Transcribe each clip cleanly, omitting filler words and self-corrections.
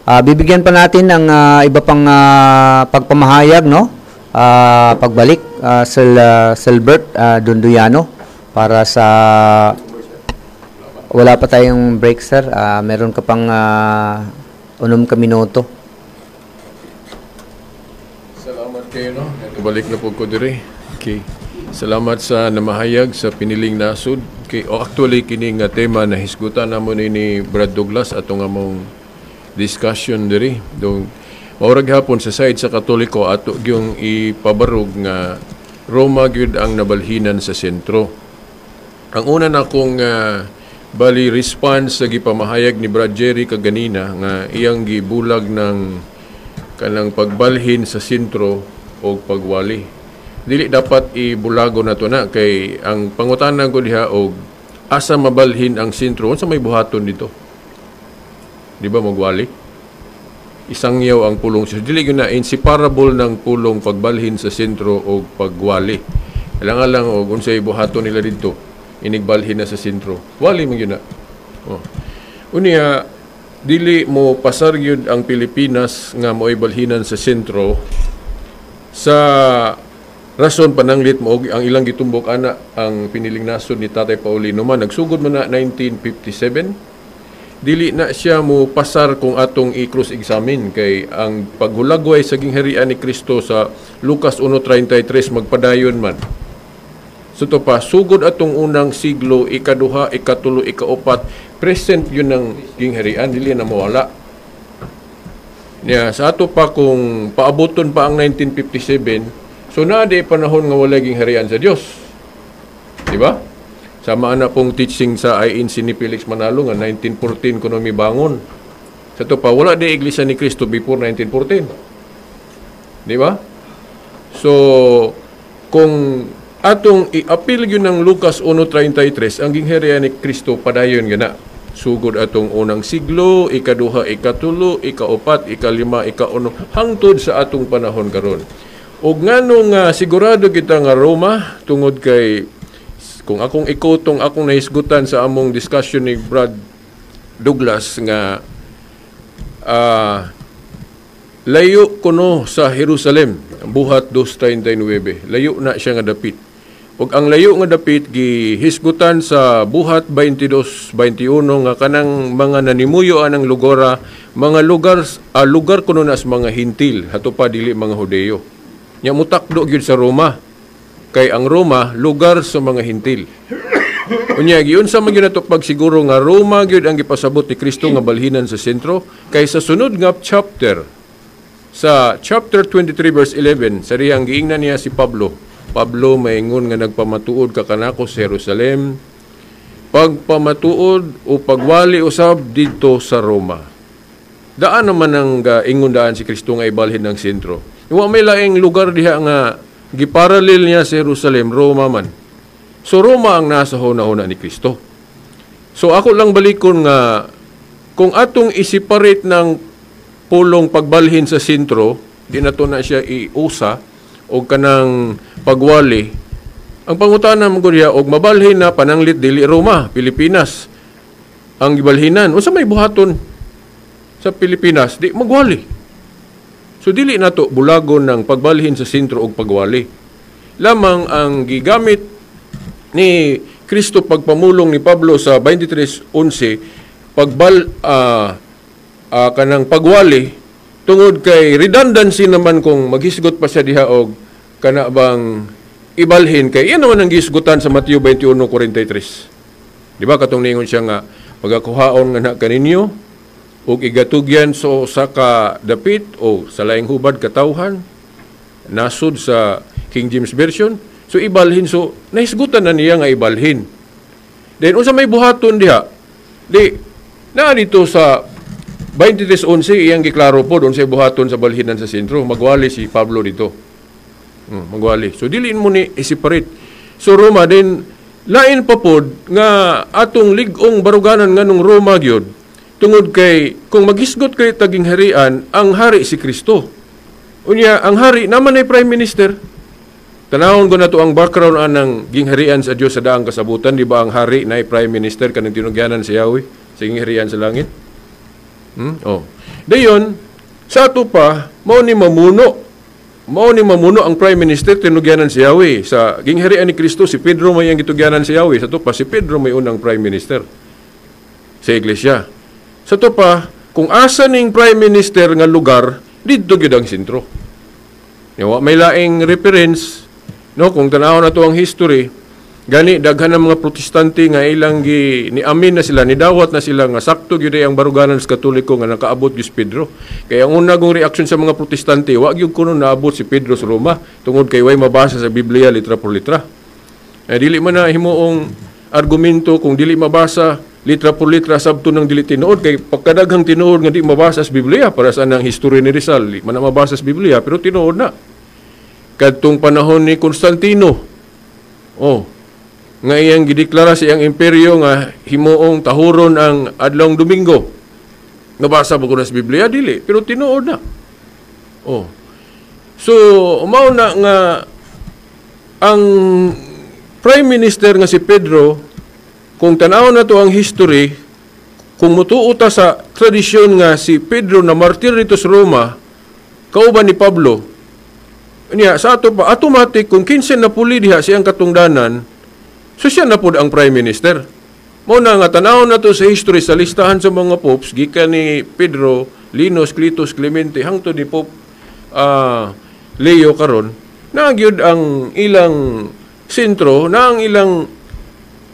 Bibigyan pa natin ng iba pang pagpamahayag, no? Pagbalik Sir Silbert Dondoyano para sa wala pa tayong break, sir. Meron ka pang 6 ka minuto. Salamat kayo, no? Balik na po ko diri. Okay. Salamat sa namahayag sa piniling nasud. Okay. O actually, kini nga tema na hisgutan namo ni Brad Douglas atong among discussion diri. Dong maurag hapon sa side sa Katoliko, ato gyung ipabarog nga Roma gyud ang nabalhinan sa sentro. Ang una na kong bali response sa gipamahayag ni Brad Jerry kaganina nga iyang gibulag ng kanang pagbalhin sa sentro o pagwali. Dili dapat ibulago na to na kay ang pangutana ko diha og asa mabalhin ang sentro, unsa may buhaton dito? Di ba magwali? Isangyaw ang pulong sa dili gyud na inseparable ng pulong pagbalhin sa sentro o pagwali. Kailangan lang og unsay buhaton nila didto inigbalhin na sa sentro. Wali man gyud na. Oh. Unya, dili mo pasar gyud ang Pilipinas nga mo'y balhinan sa sentro sa rason pananglit mo og ang ilang gitumbok ana ang piniling nasod ni Tatay Paulino man nagsugod man na 1957. Dili na siya mo pasar kung atong i-cross examine kay ang paghulagway sa gingharian ni Kristo sa Lucas 1:33 magpadayon man. So to pa, sugod atong unang siglo, ikaduha, ikatulo, ikaupat, present yun ng gingharian, dili na mawala. Niya, sa ato pa kung paaboton pa ang 1957, so naa di panahon nga wala gingharian sa Dios. Di ba? Sama na pong teaching sa INC ni Felix Manalo nga 1914 kuno mibangon. Sa to pa, wala di Iglesia ni Cristo before 1914. Di ba? So, kung atong i-appeal yun ng Lucas 1:33, ang gingharian ni Kristo padayon gana. Sugod atong unang siglo, ikaduha, ikatulo, ikaupat, ikalima, ikauno, hangtod sa atong panahon karon. Og ngano nga sigurado kita nga Roma, tungod kay kung akong ikutong akong nahisgutan sa among discussion ni Brad Douglas nga layo kuno sa Jerusalem, Buhat 2:39, layo na siya nga dapit. Ug ang layo nga dapit gihisgutan sa Buhat 22:21 nga kanang mga nanimuyo anang lugora, mga lugar lugar kuno na sa mga Hintil, hato pa dili mga Hudeyo. Nya mutakdo gyud sa Roma kay ang Roma lugar sa mga Hintil. Unya, giunsa man gyud nato pagsiguro nga Roma gyud ang gipasabot ni Kristo nga balhinan sa sentro kay sa sunod nga chapter, sa chapter 23 verse 11, sa diyang giingnan niya si Pablo. Pablo, maingon nga nagpamatuod ka kanako sa Jerusalem, pagpamatuod o pagwali usab didto sa Roma. Daan naman ang ingon daan si Kristo nga ibalhin ng sentro. Wa may laing lugar diha nga giparallel niya sa Jerusalem, Roma man. So Roma ang nasa huna-huna ni Kristo. So ako lang balikon nga kung atong i-separate ng pulong pagbalhin sa sentro, di na to na siya iusa o kanang pagwali. Ang pangutana mo gud og mabalhin na pananglit dili Roma, Pilipinas ang gibalhinan. Unsa may buhaton sa Pilipinas? Di magwali. So dili nato bulagon ng pagbalhin sa sentro og pagwali. Lamang ang gigamit ni Kristo pagpamulong ni Pablo sa 23:11 pagbal kanang pagwali tungod kay redundancy naman kung maghisgot pa siya diha og kana bang ibalhin kay iyan naman ang gihisgutan sa Mateo 21:43. Di ba katong ningon siya nga pagakuhaon nga na kaninyo ug igatugyan so sa ka dapit o sa laing hubad katawhan, nasud sa King James Version, so ibalhin. So nahisgutan na niya nga ibalhin. Then unsa may buhaton diha? Di naa dito sa 23:11 iyang giklaro po unsay buhaton sa balhinan sa sentro. Magwali si Pablo dito. Magwali. So dili mo ni i-separate. So Roma din, lain pa pod nga atong lig-ong baruganan nganong Roma gyud tungod kay kung maghisgot kay taging harian, ang hari si Kristo. Unya ang hari naman ay prime minister. Tanawon ko na to ang background anang gingharian sa Dios sa daang kasabutan, di ba ang hari na ay prime minister kanang tinugyanan si Yahweh sa gingharian sa langit? Oh. Dayon, sa ato pa, mao ni mamuno. Mao ni mamuno ang prime minister tinugyanan si Yahweh. Sa gingharian ni Kristo, si Pedro may ang gitugyanan si Yahweh. Sa ato pa, si Pedro may unang prime minister sa iglesia. Sa ato pa, kung asa ning prime minister nga lugar, didto gyud ang sentro. Wa may laing reference, no, kung tan-awon na to ang history, gani daghan ng mga Protestante nga ilang gi niamin na sila, nidawat na sila nga sakto gyud ang baruganan sa Katoliko nga nakaabot gyud si Pedro. Kaya ang una kong reaksyon sa mga Protestante, wa gyud kuno naabot si Pedro sa Roma tungod kay way mabasa sa Biblia litra por litra. Eh, dili man na himuong argumento kung dili mabasa litra por litra sabto ng dili tinuod, kay pagkadaghang tinuod nga di mabasa sa Biblia. Para sa nang history ni Rizal, di man na mabasa sa Biblia pero tinuod na. Kadtong panahon ni Constantino, oh, nga iyang gideklara sa iyang imperyo nga himuong tahuron ang adlawng Domingo. Nabasa ba ko na sa Biblia? Dili, pero tinuod na. Oh. So, mao na nga ang prime minister nga si Pedro, kung tanaw na to ang history, kung mutuo ta sa tradisyon nga si Pedro na martir dito sa Roma, kauban ni Pablo, niya, sa ato pa, automatic, kung kinsa na puli diha siyang katungdanan, so siya na pud ang prime minister. Mao na nga tanaw na to sa history sa listahan sa mga popes, gikan ni Pedro, Linus, Clitus, Clemente, hangtod ni Pope Leo karon, na gyud ang ilang sentro, na ang ilang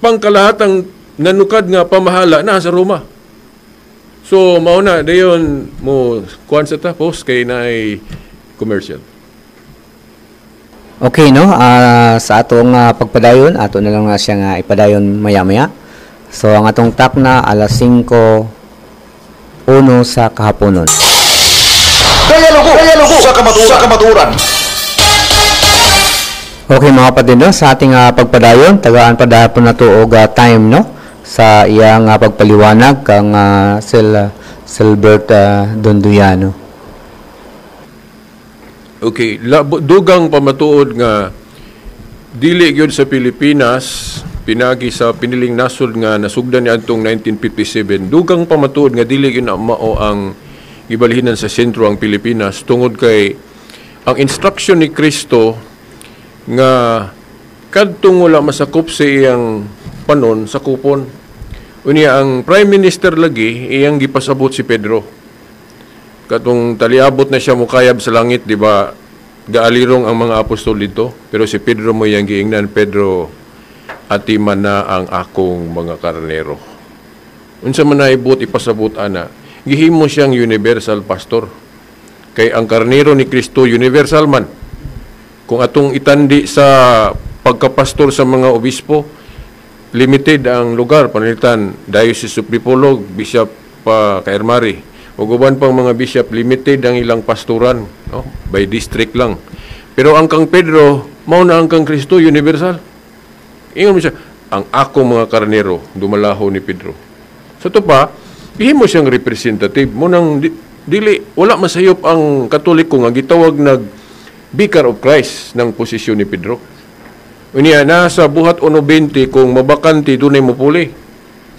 pangkalahatang nanukad nga pamahala na sa Roma. So mao na dayon mo kuan sa ta post kay naay commercial. Okay, no? Sa atong pagpadayon, ato na lang na siya nga ipadayon maya-maya. So, ang atong takna, alas 5:01 sa kahaponon. Dialogo, dialogo sa kamatuoran. Sa kamatuoran. Okay, mga kapatid, no? Sa ating pagpadayon, tagaan pa po na to og time, no? Sa iyang pagpaliwanag kang Silbert Donduyano. Okay, dugang pamatuod nga dili gyud sa Pilipinas pinagi sa piniling nasod nga nasugdan ni adtong 1957. Dugang pamatuod nga dili gyud na mao ang gibalhinan sa sentro ang Pilipinas tungod kay ang instruction ni Kristo nga kadtong wala masakop sa iyang panon sa kupon. Unya ang prime minister lagi iyang gipasabot si Pedro. Katong taliabot na siya mukayab sa langit, di ba? Gaalirong ang mga apostol dito, pero si Pedro mo iyang giingnan, "Pedro, atiman na ang akong mga karnero." Unsa man naibot ipasabot ana, gihimo siyang universal pastor. Kay ang karnero ni Kristo universal man. Kung atong itandi sa pagkapastor sa mga obispo, limited ang lugar, panalitan Diocese of Dipolog, Bishop Kaermari. Ug uban pang mga bishop, limited ang ilang pastoran, no? By district lang. Pero ang kang Pedro, mao na ang kang Kristo universal. Ingon mo siya, "Ang akong mga karnero," dumalaho ni Pedro. Sa to pa, himo siyang representative mo nang dili wala masayop ang Katoliko nga gitawag nag Vicar of Christ ng posisyon ni Pedro. Unya nasa Buhat 1:20, kung mabakante dunay mupuli.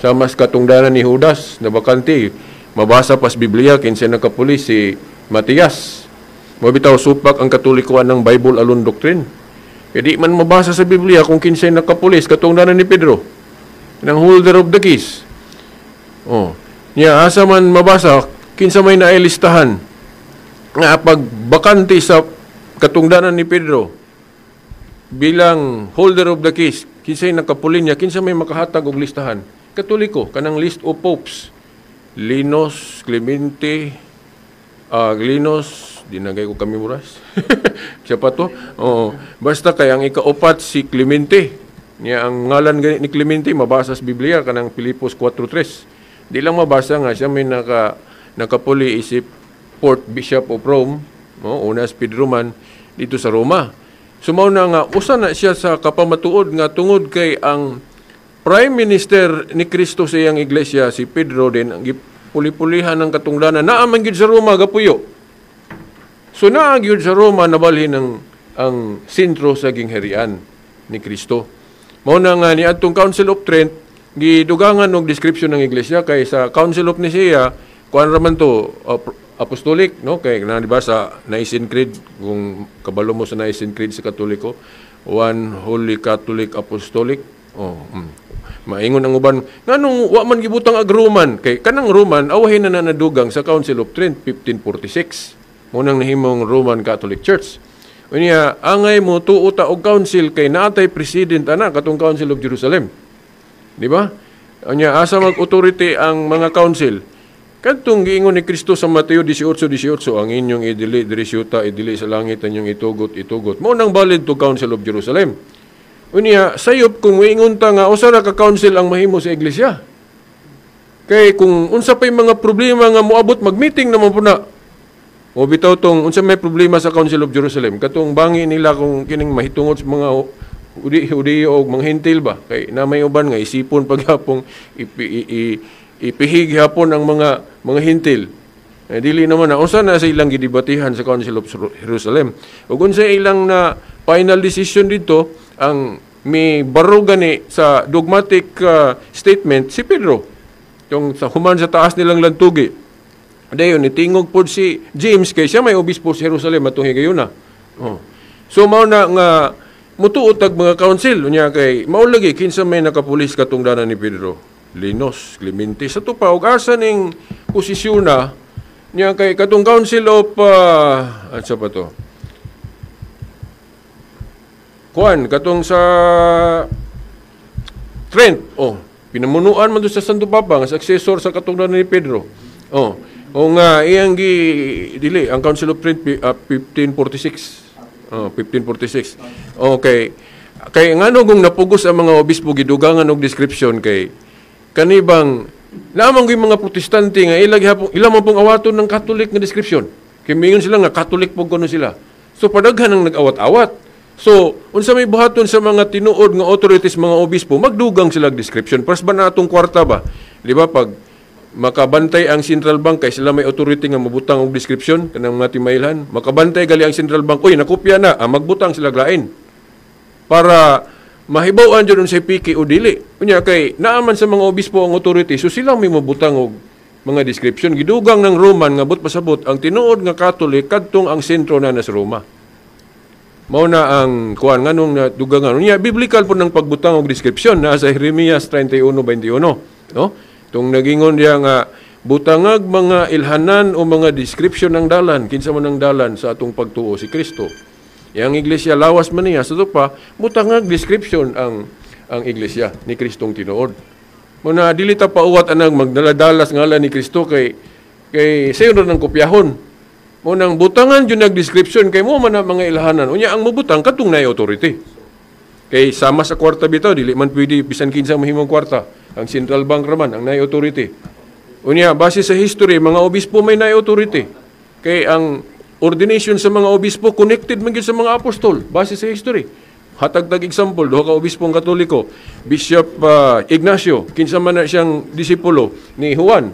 Sa mas katungdanan ni Judas, nabakante, mabasa pas Biblia kinsa nakapuli, si Matias. Mabitaw supak ang Katolikoan ng Bible alone doctrine. Kaya di man mabasa sa Biblia kung kinsay nakapulis katungdanan ni Pedro. Nang holder of the keys. Oh. Nya asa man mabasa kinsa may nailistahan nga pag bakante sa katungdanan ni Pedro bilang holder of the keys, kinsay nakapuli niya, kinsa may makahatag og listahan? Katoliko, kanang list of popes. Linus, Clemente, Linus, di na ko kami muras. Siya pa to. Oo. Basta kay ang ikaupat si Clemente. Niya ang ngalan gani ni Clemente mabasa sa Biblia, kanang Filipos 4:3. Di lang mabasa nga siya may nakapuli isip fourth bishop of Rome, no, una si Pedro man dito sa Roma. So mao na nga usa na siya sa kapamatuod nga tungod kay ang prime minister ni Kristo sa iyang iglesia si Pedro din ang gipuli-pulihan ng katungdanan naa man gyud sa Roma gapuyo. So naa gyud sa Roma nabalhin ang sentro sa gingharian ni Kristo. Mao na nga ni adtong Council of Trent gidugangan og description ng iglesia kay sa Council of Nicaea Kuan raman to apostolic, no? Kay na, di ba, sa Nicene Creed, kung kabalo mo sa Nicene Creed sa Katoliko, One Holy Catholic Apostolic. Oh. Maingon ang uban, nganong wa man gibutang ag Roman? Kay kanang Roman awahin na na nadugang sa Council of Trent 1546. Mo nang nahimong Roman Catholic Church. Unya, angay mo tuo ta og council kay naatay president ana, katong Council of Jerusalem. Di ba? Unya, asa mag-authority ang mga council? Kadtong giingon ni Kristo sa Mateo 18:18, "Ang inyong idili diri sa yuta, idili sa langit, ang inyong itugot, itugot." Mao nang valid to Council of Jerusalem. Unya, sayop kung moingon ta nga usa ra ka council ang mahimo sa iglesia. Kay kung unsa pay mga problema nga moabot, mag-meeting naman po na. O bitaw tong unsa may problema sa Council of Jerusalem, katong bangi nila kung kining mahitungod sa mga Hudiyo o mga Hentil ba, kay na may uban nga isipon paghapong ipihig hapon ang mga Hentil. Eh, dili naman na unsa na sa ilang gidebatihan sa Council of Jerusalem. Ug unsa ilang na final decision dito, ang mi baro gani sa dogmatic statement si Pedro. Yung sa human sa taas nilang lantugi. Dayon nitingog pod si James kay siya may obispo sa Jerusalem atong higayuna. Oh. So mao na nga mutuo tag mga council. Unya kay mao lagi, kinsa may nakapulis katungdanan ni Pedro? Linos, Clemente sa tupa, ug asa ning posisyon na niya? Kay katong Council of ansa pa to? Kuan, katong sa Trent, oh, pinamunuan man to sa Santo Papa nga successor sa katungdanan ni Pedro. Oh, o nga iyang gi dili ang Council of Trent 1546. Oh, 1546. Okay. Kay ngano kung napugos ang mga obispo gidugangan og description, kay kanibang naamang gyud mga Protestante nga ila gihapon ila man pong awaton ng Catholic nga description. Kay mingon sila nga Catholic po kuno sila. So padaghan ang nag-awat-awat. So, unsa may buhaton sa mga tinuod nga authorities, mga obispo, magdugang sila og description. Paras ba na atong kwarta ba? Di ba pag makabantay ang central bank kay sila may authority nga mabutang og description kanang mga timailhan, makabantay gali ang central bank, "Uy, nakopya na," ah, magbutang sila lain para mahibaw-an jud unsay piki o dili. Unya kay naaman sa mga obispo ang authority, so silang may mabutang og mga description. Gidugang ng Roman nga but pasabot ang tinuod nga Catholic kadtong ang sentro na sa Roma. Mao na ang kuan nganong na dugangan. Unya biblical po ng pagbutang og description na sa Jeremias 31:21, no? Tung nagingon diya nga butangag mga ilhanan o mga description ng dalan, kinsa man ang dalan sa atong pagtuo? Si Kristo. Yang iglesia lawas man niya sa pa, butangag description ang iglesia ni Kristong tinuod. Mo na dili ta pauwat anang magdala-dalas ngalan ni Kristo kay kay sayo ra ng kopyahon. Mo nang butangan jud nag description kay mo man ang mga ilhanan. Unya ang mobutang katong naay authority. Kay sama sa kwarta bitaw, dili man pwede bisan kinsa mahimong kwarta. Ang central bank raman ang naay authority. Unya base sa history, mga obispo may naay authority. Kay ang ordination sa mga obispo connected man gyud sa mga apostol base sa history. Hatag tag example, duha ka obispong Katoliko, Bishop Ignacio, kinsa man na siyang disipulo ni Juan,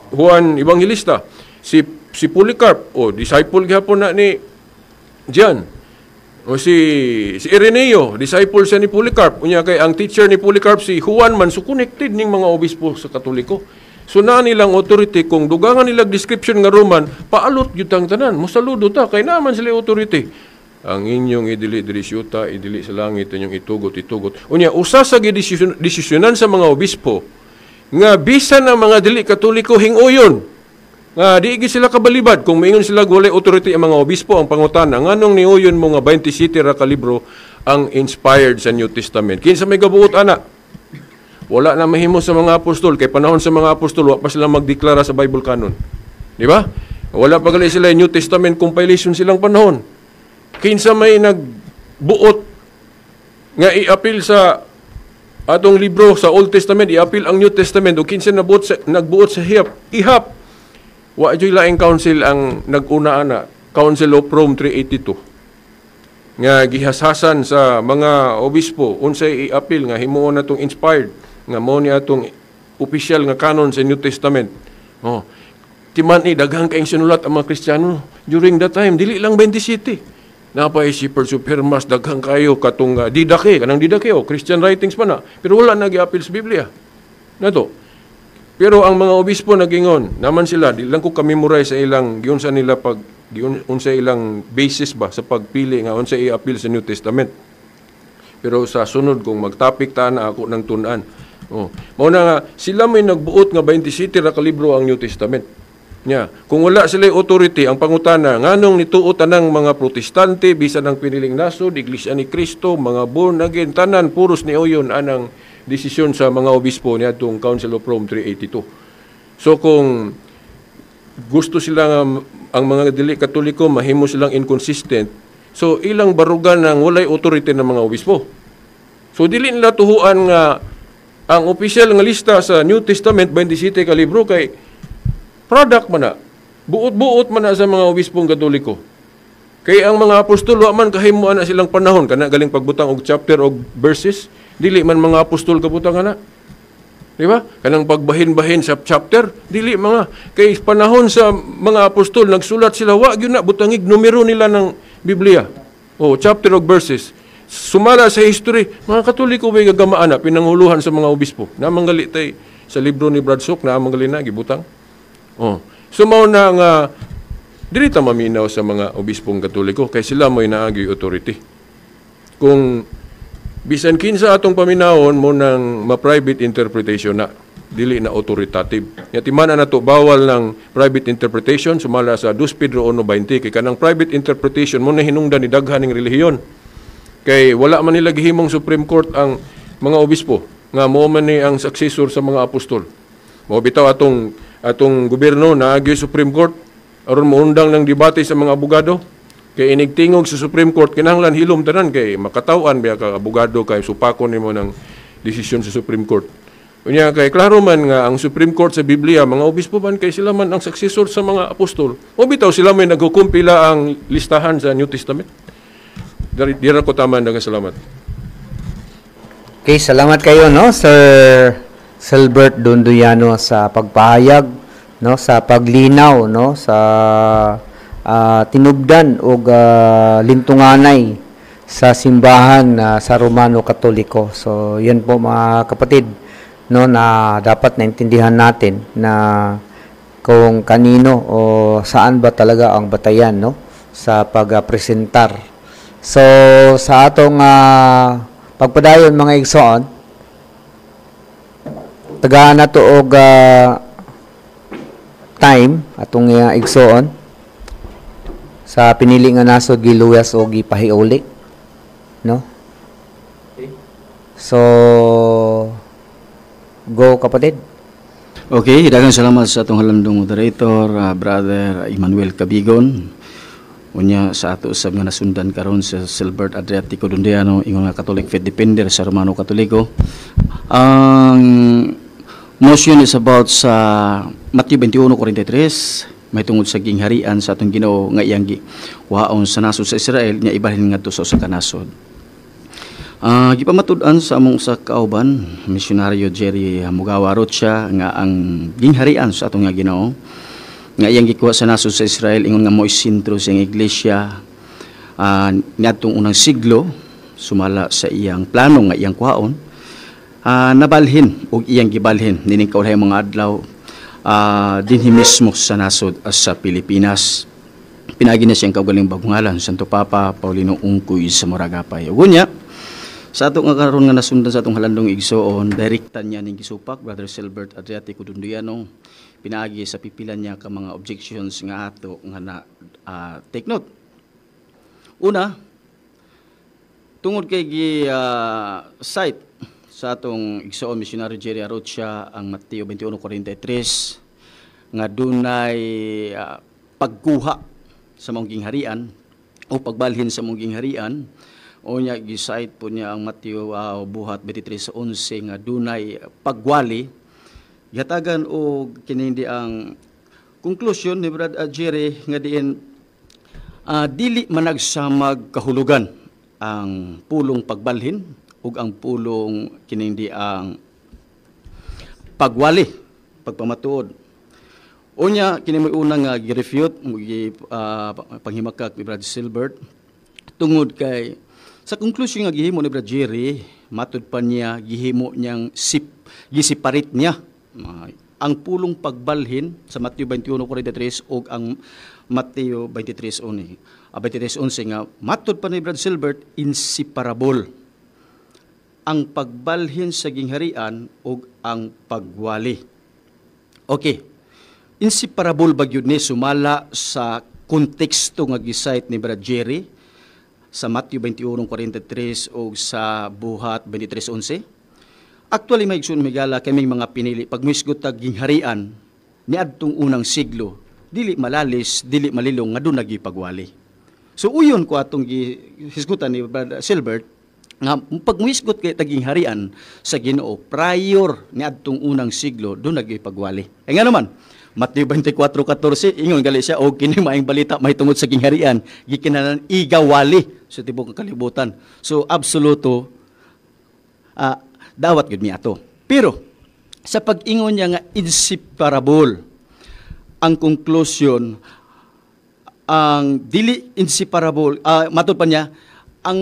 Juan Evangelista. Si si Polycarp, o disciple gihapon na ni John. O si si Ireneo, disciple siya ni Polycarp. Unya kay ang teacher ni Polycarp si Juan man, so connected ning mga obispo sa Katoliko. So naa nilang authority. Kung dugangan nila description nga Roman, paalot gyud tang tanan. Mosaludo ta kay naa man sila authority. Ang inyong idili diri sa yuta, idili sa langit, inyong itugot, itugot. Unya usa sa gidesisyon desisyonan sa mga obispo nga bisan ang mga dili Katoliko hinguyon nga di gid sila kabalibad kung maingon sila walay authority ang mga obispo. Ang pangutana, nganong niuyon mo nga 27 ra ka libro ang inspired sa New Testament? Kinsa may gabuot ana? Wala na mahimo sa mga apostol kay panahon sa mga apostol wa pa sila magdeklara sa Bible canon, di ba? Wala pa gali sila New Testament compilation silang panahon. Kinsa may nagbuot nga i-appeal sa atong libro sa Old Testament, i-appeal ang New Testament, o kinsa nabuot sa, nagbuot sa hihap ihap? Wa juy laing council ang nag-una ana, Council of Rome 382 nga gihashasan sa mga obispo unsay i-appeal nga himuon natong inspired nga mao ni atong opisyal nga canon sa New Testament. Oh. Timan ni daghang kaayong sinulat ang mga Kristiyano during that time, dili lang 27. Napay Shepherds of Hermas, daghang kayo katong Didache, kanang Didache, oh, Christian writings pa na. Pero wala na gi-appeal sa Biblia. Nato. Pero ang mga obispo nagingon, naman sila, di lang ko kamemorize sa ilang giunsa nila pag giun unsa ilang basis ba sa pagpili nga unsa i-appeal sa New Testament. Pero sa sunod kung magtapik ta na ako ng tun-an. Oh. Mao na nga sila may nagbuot nga 27 ra ka libro ang New Testament. Nya, kung wala sila authority, ang pangutana, nganong nituo tanang mga Protestante bisan ang piniling nasod, Iglesia ni Cristo, mga born again, tanan puros ni uyon anang desisyon sa mga obispo niadtong Council of Rome 382. So kung gusto sila nga ang mga dili Katoliko mahimo silang inconsistent, so ilang barugan ng walay authority ng mga obispo. So dili nila tuhuan nga ang opisyal nga lista sa New Testament 27 ka libro kay product man na. Buot-buot man na sa mga obispong Katoliko. Kay ang mga apostol wa man kahimo ana silang panahon kana galing pagbutang og chapter og verses, dili man mga apostol kabutang ana. Di ba? Kanang pagbahin-bahin sa chapter, dili mga kay panahon sa mga apostol nagsulat sila, wa gyud na butangig numero nila ng Biblia. O chapter og verses. Sumala sa history, mga Katoliko may gagamaan na pinanguluhan sa mga obispo. Namanggali tay sa libro ni Brad Sok na manggali na gibutang. Oh. So mao na nga dili ta maminaw sa mga obispong Katoliko kay sila mo'y naagi authority. Kung bisan kinsa atong paminawon mo ng ma-private interpretation na, dili na authoritative. Nya timan na to, bawal ng private interpretation sumala sa 2 Pedro 1:20 kay kanang private interpretation mo na hinungdan ni daghan ning relihiyon. Kay wala man nila gihimong Supreme Court ang mga obispo nga mo man ni ang successor sa mga apostol. Mao bitaw atong atong gobyerno naagi Supreme Court aron moundang ng debate sa mga abogado. Kay inigtingog sa Supreme Court kinahanglan hilom tanan kay makataw-an biya ka abogado kay supakon nimo ng desisyon sa Supreme Court. Unya kay klaro man nga ang Supreme Court sa Biblia mga obispo man kay sila man ang successor sa mga apostol. O bitaw sila may nagkukumpila ang listahan sa New Testament. Dira ko taman, daghang salamat. Okay, salamat kayo, no, Sir Silbert Donduyano, sa pagpahayag, no, sa paglinaw, no, sa tinubdan og lintunganay sa simbahan sa Romano Katoliko. So, yan po, mga kapatid, no, na dapat naintindihan natin na kung kanino o saan ba talaga ang batayan, no, sa pagpresentar. So, sa atong pagpadayon, mga igsoon, tagaan na to og time atong igsoon sa pinili nga nasod giluyas o gipahiuli, no? So go, kapatid. Okay, daghang salamat sa atong halandong moderator, Brother Emmanuel Cabigon. Unya sa ato sa mga nasundan karon sa Silbert Adriatico Dondiano, ingon nga Catholic Faith Defender sa Romano Katoliko. Ang motion is about sa Matthew 21:43 may tungod sa gingharian sa atong Ginoo nga iyang kuhaon sa nasod sa Israel nga ibalhin ngadto sa usa ka nasod. Gipamatud-an sa among sa kauban, misyonaryo Jerry Mugawa Rocha, nga ang gingharian sa atong nga Ginoo nga iyang gikuha sa nasod sa Israel ingon nga mo'y sentro sa iyang iglesia niadtong unang siglo sumala sa iyang plano nga iyang kuhaon, nabalhin og iyang gibalhin nining kaulhay mga adlaw dinhi mismo sa nasod sa Pilipinas. Pinagi na siyang kaugaling bagong ngalan, Santo Papa Paulino Ungkoy sa Moragapay. Ug unya sa ato nga karon nga nasundan sa atong halandong igsoon, direkta niya ning gisupak, Brother Silbert Adriatico Dunduyano, pinaagi sa pipilan niya ka mga objections nga ato nga na take note. Una, tungod kay gi cite sa atong igsoon missionary Jerry Arocha ang Mateo 21:43 nga dunay pagkuha sa maong gingharian o pagbalhin sa maong gingharian. O niya gi-cite po niya ang Mateo buhat 23:11 nga dunay pagwali. Gihatagan og kinindi ang conclusion ni Brad Jerry nga diin dili managsamag kahulugan ang pulong pagbalhin ug ang pulong kinindi ang pagwali, pagpamatuod. Unya kini mo'y una nga gi-refute gi panghimakak ni Brad Silbert tungod kay sa conclusion nga gihimo ni Brad Jerry, matud pa niya gihimo niyang giseparate niya Ang pulong pagbalhin sa Mateo 21:43 ug ang Mateo 23:11. 23:11 nga matud pa ni Brad Silbert, inseparable ang pagbalhin sa gingharian ug ang pagwali. Okay. Inseparable ba gyud ni sumala sa konteksto nga gi-cite ni Brad Jerry sa Matthew 21:43 o sa Buhat 23:11? Actually, mga igsoon higala, kaming mga pinili, pag muhisgot tag gingharian niadtong unang siglo, dili malalis, dili malilong nga doon nagipagwali. So uyon ko atong gihisgutan ni Brad Silbert nga pag muhisgot kay tag gingharian sa Ginoo prior niadtong unang siglo, doon nagipagwali. Ay nga naman, Mateo 24:14, ingon gali siya, "Og kini maayong balita mahitungod sa gingharian gikinahanglan igawali sa tibuok kalibutan." So absoluto, dawat gyud mi ato. Pero sa pag-ingon niya nga inseparable, ang conclusion, ang dili inseparable, matud pa niya ang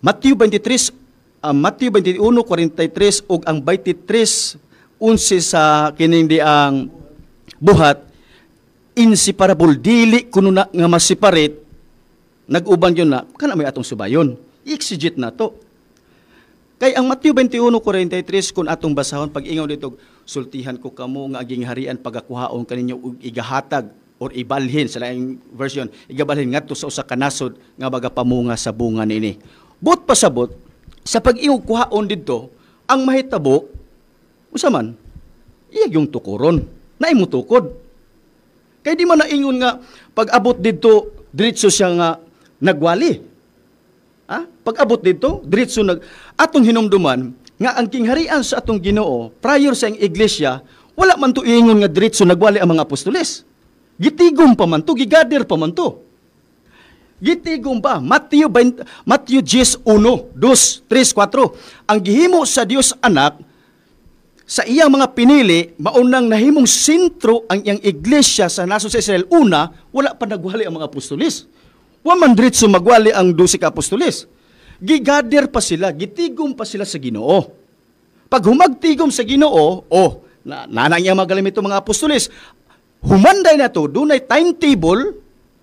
Matthew 23, Matthew 21:43 ug ang 23:11 sa kining di ang Buhat, inseparable, dili kuno na nga ma-separate, nag-uban yun na kana may atong subayon, exegete na to. Kay ang Matthew 21:43, kung atong basahon, pag ingon dito, "Sultihan ko kamo nga aging harian pagakuhaon kaninyo ug igahatag or ibalhin," sa laing version, "igabalhin ngadto sa usa ka nasod nga magapamunga sa bunga niini." But pasabot, sa pag-ingog kuhaon didto, ang mahitabo usa man iya yung tukuron na imo tukod. Kay di man naingon nga pag abot didto diretso siya nga nagwali. Ha? Pag abot didto, diretso nag atong hinumduman nga ang kingharian sa atong Ginoo prior sa iyang iglesia, wala man to ingon nga diretso nagwali ang mga apostoles. Gitigom pa man to, gigather pa man to. Gitigom pa. Matthew 20, Matthew 10, 1, 2, 3, 4. Ang gihimo sa Dios Anak sa iyang mga pinili, maunang nahimong sentro ang iyang iglesia sa nasod sa Israel. Una, wala pa nagwali ang mga apostoles. Wa man diretso magwali ang 12 ka apostoles. Gigather pa sila, gitigom pa sila sa Ginoo. Pag humagtigom sa Ginoo, oh, na nanang iyang magalimito mga apostoles, humanday na to, dunay timetable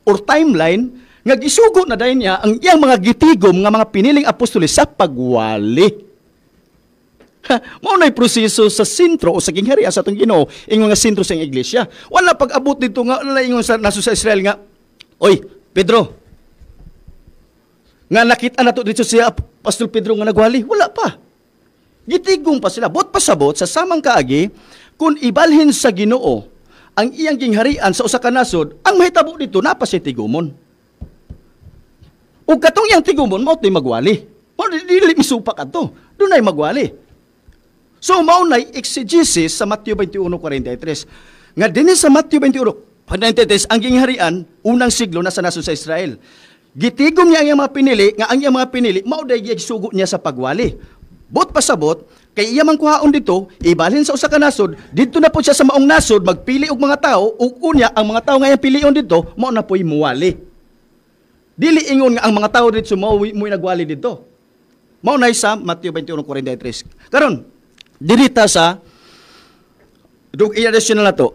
or timeline nga gisugo na dayon niya ang iyang mga gitigom nga mga piniling apostoles sa pagwali. Mao na'y proseso sa sentro o sa gingharian sa atong Ginoo, ingon nga sentro sa iyang iglesia. Wala pag-abot dito nga wala ingon sa nasod sa Israel nga, "Oy, Pedro," nga nakita na to dito si Pastor Pedro nga nagwali, wala pa. Gitigom pa sila. Bot pasabot, sa samang kaagi, kung ibalhin sa Ginoo ang iyang gingharian sa usa ka nasod, ang mahitabo dito napa siya tigumon. Ug katong iyang tigumon mao to'y magwali. Mao dili misupak adto. Dunay magwali. So mao nay exegesis sa Matthew 21:43. Nga dinhi sa Matthew 21:43, ang gingharian unang siglo nasa nasod sa Israel. Gitigom niya ang iyang mga pinili, nga ang iyang mga pinili mao day gisugo niya sa pagwali. Bot pasabot, kay iya man kuhaon dito, ibalhin sa usa ka nasod, didto na po siya sa maong nasod magpili og mga tao, ug unya ang mga tao nga iyang pilion didto mao na po'y muwali. Dili ingon nga ang mga tao didto mao mo'y nagwali didto. Mao na sa Matthew 21:43. Karon, dirita sa dug i-additional na to.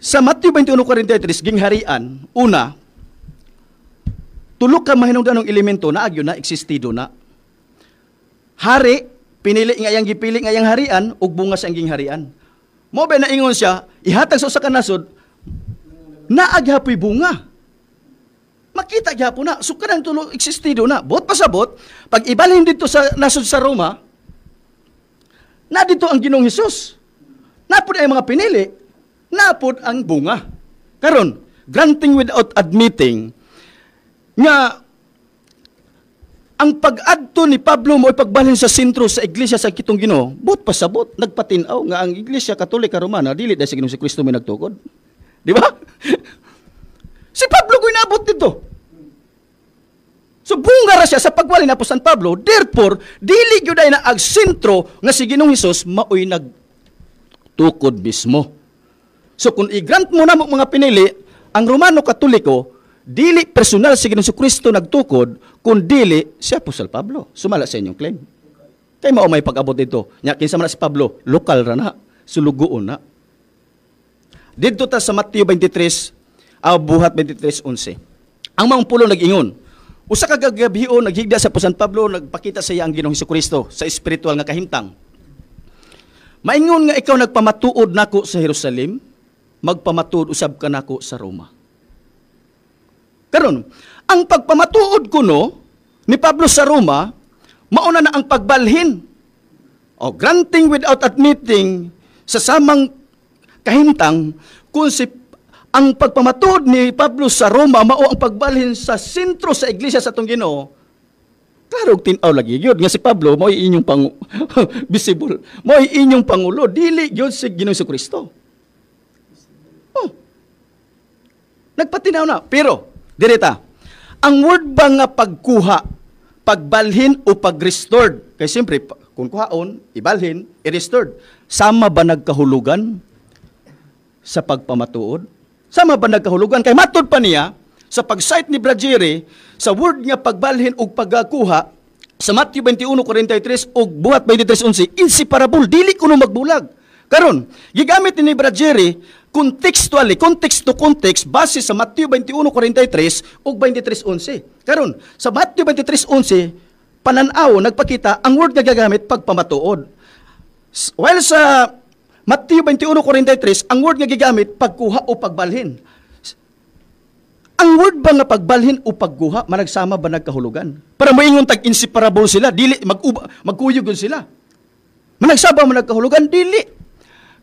Sa Matthew 21:43, gingharian, una, tulo ka mahinungdanong elemento na agyo na existido na. Hari, pinili nga iyang gipili nga iyang harian ug bunga sa iyang gingharian. Mo ba naingon siya, ihatag sa usa ka nasod, naa gyapoy bunga. Makita gyapon na. So kanang tulo existido na. Bot pasabot, pag ibalhin dito sa nasod sa Roma, na dito ang Ginoong Hesus. Napod ang mga pinili, napod ang bunga. Karon, granting without admitting nga ang pag-adto ni Pablo mo pagbalhin sa sentro sa iglesia sa kitong Ginoo, but pasabot, nagpatinaw nga ang Iglesia Katolika Romana dili dahil sa Ginoong si Kristo may nagtukod. Di ba? Si Pablo ko inabot dito. So bunga ra siya sa pagwali na San Pablo, therefore dili gyud ay na ang sentro nga si Ginoong Hesus maoy nagtukod mismo. So kung i-grant mo na mo mga pinili, ang Romano Katoliko dili personal si Ginoong Kristo nagtukod, kun dili si Apostol Pablo. Sumala sa inyong claim. Kay mao may pag-abot dito. Nya kinsa man na si Pablo, lokal ra na. Sulugoon na. Didto ta sa Mateo 23, Buhat 23:11. Ang maong pulong nag-ingon, usa ka gagabion naghigda sa San Pablo, nagpakita sa iya ang Ginoong Hesukristo sa espiritual nga kahimtang. Maingon nga ikaw nagpamatuod nako sa Jerusalem, magpamatuod usab ka nako sa Roma. Karon, ang pagpamatuod kuno ni Pablo sa Roma, mauna na ang pagbalhin. O granting without admitting sa samang kahimtang kung si ang pagpamatuod ni Pablo sa Roma mao ang pagbalhin sa sentro sa iglesia sa atong Ginoo. Klaro og tin-aw lagi gyud nga si Pablo mo'y inyong pang visible, mo'y inyong pangulo, dili gyud si Ginoong Kristo. Oh. Nagpatinaw na. Pero direta, ang word ba nga pagkuha, pagbalhin o pag-restored? Kay siyempre, kung kuhaon, ibalhin, i-restored. Sama ba nagkahulugan sa pagpamatuod? Sama ba nagkahulugan? Kay matud pa niya, sa pag-cite ni Brad Jerry, sa word nga pagbalhin o pagkuha, sa Matthew 21:43 o Buhat 23:11, inseparable, dili kuno magbulag. Karon, gigamit ni Brad Jerry, contextually, context to context, base sa Matthew 21:43 ug 23:11. Karon, sa Matthew 23:11, pananaw, nagpakita, ang word nga gagamit, pagpamatuod. While sa Matthew 21:43, ang word nga gigamit, pagkuha o pagbalhin. Ang word ba nga pagbalhin o pagkuha, managsama ba nagkahulugan? Para moingon tag inseparable sila, dili magkuyog yun sila. Managsama man nagkahulugan, dili.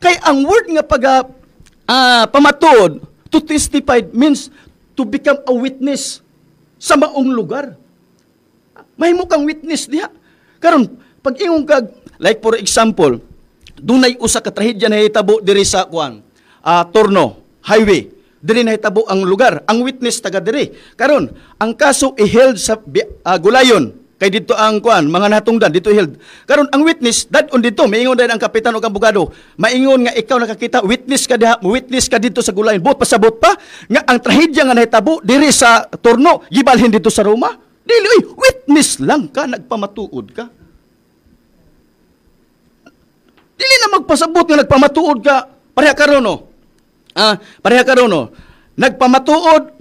Kay ang word nga pag pamatuod, to testify means to become a witness sa maong lugar. Mahimo kang witness diha. Karon pag ingon kag, like for example, dunay usa ka trahedya na hitabo diri sa kuan, Torno Highway. Diri nahitabo ang lugar, ang witness taga diri. Karon, ang kaso i-held sa Gulayon. Kay dito ang kuan, mga natungdan dito i-held. Karon ang witness dad-on dito, maingon din ang kapitan o ang abogado. Maingon nga ikaw nakakita, witness ka diha, witness ka dito sa Gulayon. Buot pasabot pa nga ang trahedya nga nahitabo diri sa Torno, gibalhin dito sa Roma. Dili oy, witness lang ka, nagpamatuod ka. Dili na magpasabot nga nagpamatuod ka. Pareha karon no. Pareha karon no. Nagpamatuod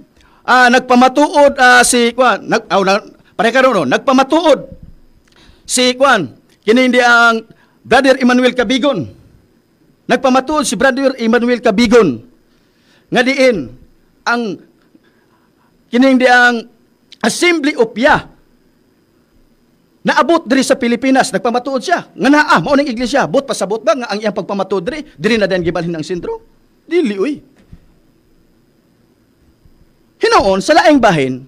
si kuan, pareha karon no, nagpamatuod si kuan, kini hindi ang Brother Emmanuel Cabigon. Nagpamatuod si Brother Emmanuel Cabigon nga diin ang kini hindi ang Assembly of Yah naabot diri sa Pilipinas, nagpamatuod siya. Nga naa, mao ning iglesia, bot pasabot ba nga ang iyang pagpamatuod diri, diri na din gibalhin ang sentro? Dili uy. Hinoon, sa laing bahin,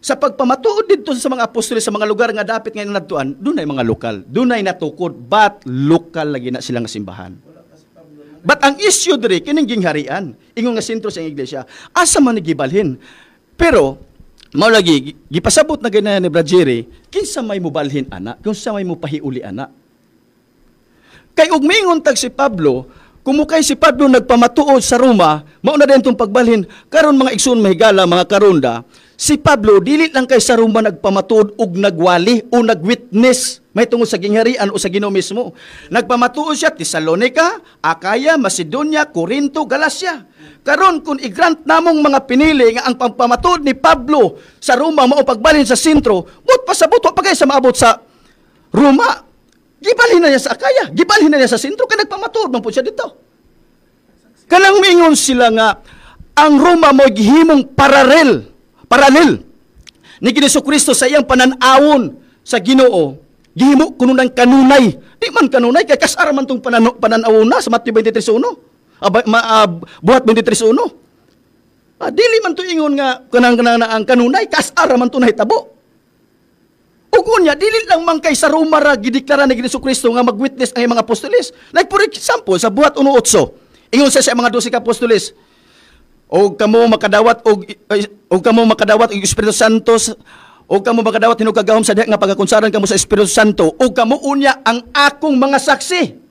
sa pagpamatuod didto sa mga apostoles sa mga lugar nga dapit nga nadtuan, dunay mga lokal, dunay natukod, but lokal lagi na sila nga simbahan. But ang issue diri kining gingharian, ingon nga sentro sa iglesia, asa man gibalhin? Pero mao lagi gipasabot na ganyan ni Brad Jerry, kinsa may mubalhin ana, kinsa may mupahiuli ana. Kay og mingon tag si Pablo, kumukay si Pablo nagpamatuod sa Roma, mao na din tong pagbalhin. Karon mga igsoon mahigala, mga karonda, si Pablo dili lang kay sa Roma nagpamatuod og nagwali o nagwitness may tungod sa gingharian o sa Ginoo mismo. Nagpamatuod siya Tesalonica, Acaya, Macedonia, Corinto, Galacia. Karon kung i-grant namong mga pinili nga ang pagpamatuod ni Pablo sa Roma mao pagbalhin sa sentro, but pasabot wa pa kay sa maabot sa Roma. Gibalhin na niya sa Acaya, gibalhin na niya sa sentro kay nagpamatuod man po siya dito. Kanang mingon sila nga ang Roma mo gihimong paralel ni Jesu Kristo sa iyang panan-awon sa Ginoo, gihimo kuno ng kanunay. Di man kanunay kay kasara man tong panan-awon na sa Matthew 23:1. Buhat 23:1. Dili man to ingon nga kanang ang kanunay, kasara man to nahitabo. Ug unya dili lang man kay sa Roma ra gideklara ni Jesu Kristo nga magwitness ang mga apostoles. Like for example sa Buhat 1:8, ingon sa mga 12 ka apostoles, og kamo makadawat og kamo makadawat og Espiritu Santo, og kamo makadawat hinog kagahom sa diha nga pagakunsaran kamo sa Espiritu Santo, og kamo unya ang akong mga saksi.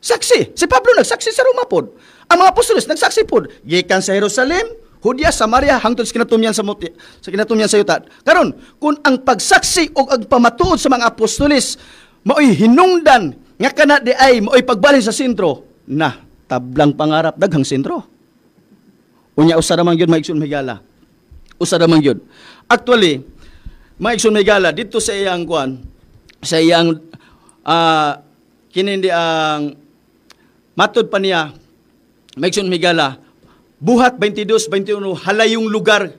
Saksi. Si Pablo nagsaksi sa Roma pod. Ang mga apostoles nagsaksi pod gikan sa Jerusalem, Judea, Samaria, hangtod sa kinatumyan sa muti, sa kinatumyan sa yuta. Karon, kung ang pagsaksi o ang pamatuod sa mga apostoles maoy hinungdan Nga kana di ay mao'y pagbalhin sa sentro na tablang pangarap daghang sentro. Unya usa ra man gyud, mga igsoon mahigala. Usa ra man gyud. Actually, mga igsoon mahigala, dito sa iyang kuan, sa iyang kini ang matod pa niya, mga igsoon mahigala, Buhat 22:21, halayong lugar,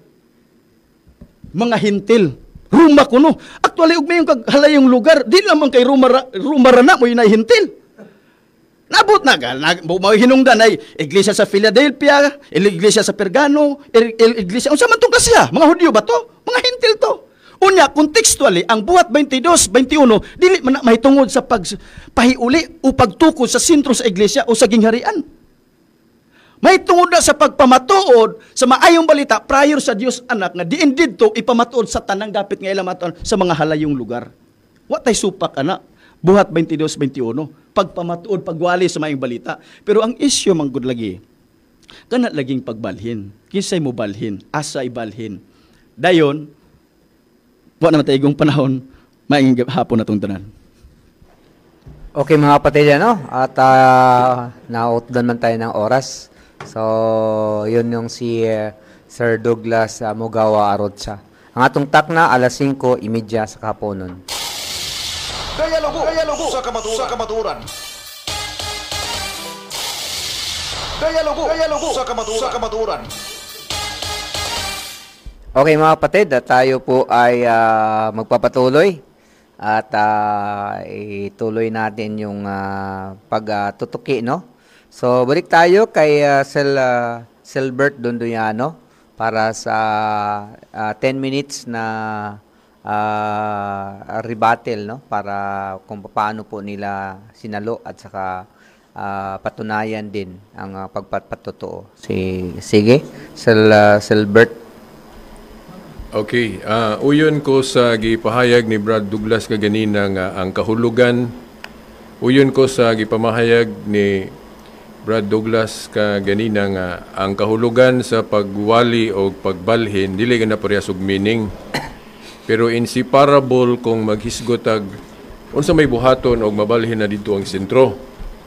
mga Hintil. Roma kuno. Actually, ug mayon kag halayong lugar, di lamang kay Roma, Roma ra na mo yun ay Hintil. Nabot na ka, mao hinungdan ay iglesia sa Philadelphia, iglesia sa Pergano, iglesia, unsa man tong klase? Mga Hudyo ba to? Mga Hintil to. Unya, contextually, ang Buhat 22:21, dili man na mahitungod sa pagpahiuli o pagtukod sa sentro sa iglesia o sa gingharian. Mahitungod na sa pagpamatuod sa maayong balita prior sa Dios Anak nga diin didto ipamatuod sa tanang dapit nga ilang matuon sa mga halayong lugar. Wa tay supak ana. Buhat 22:21, pagpamatuod, pagwali sa maayong balita. Pero ang isyu man gud lagi, kana laging pagbalhin. Kinsay mo balhin, asa ibalhin. Dayon, wa na matay igong panahon, maayong hapon natong tanan. Okay, mga kapatid, ano? At nautdan man tayo ng oras. So, yun yung si Sir Douglas Mugawa Arocha. Ang atong takna, alas 5:30 sa kaponon. Dialogo, dialogo sa kamatuoran. Sa kamatuoran. Dialogo, dialogo sa kamatuoran. Sa kamatuoran. Okay, mga kapatid, at tayo po ay magpapatuloy at ituloy natin yung pagtutuki, no? So, balik tayo kay Silbert Dondoyano para sa 10 minutes na rebuttal, no? Para kung paano po nila sinalo at saka patunayan din ang pagpapatotoo. Sige, Silbert. Okay, uyon ko sa gipahayag ni Brad Douglas kaganina nga ang kahulugan, uyon ko sa gipamahayag ni Brad Douglas kaganina nga ang kahulugan sa pagwali o pagbalhin dili na parehas og meaning. Pero inseparable kung maghisgotag unsa may buhaton og mabalhin na didto ang sentro.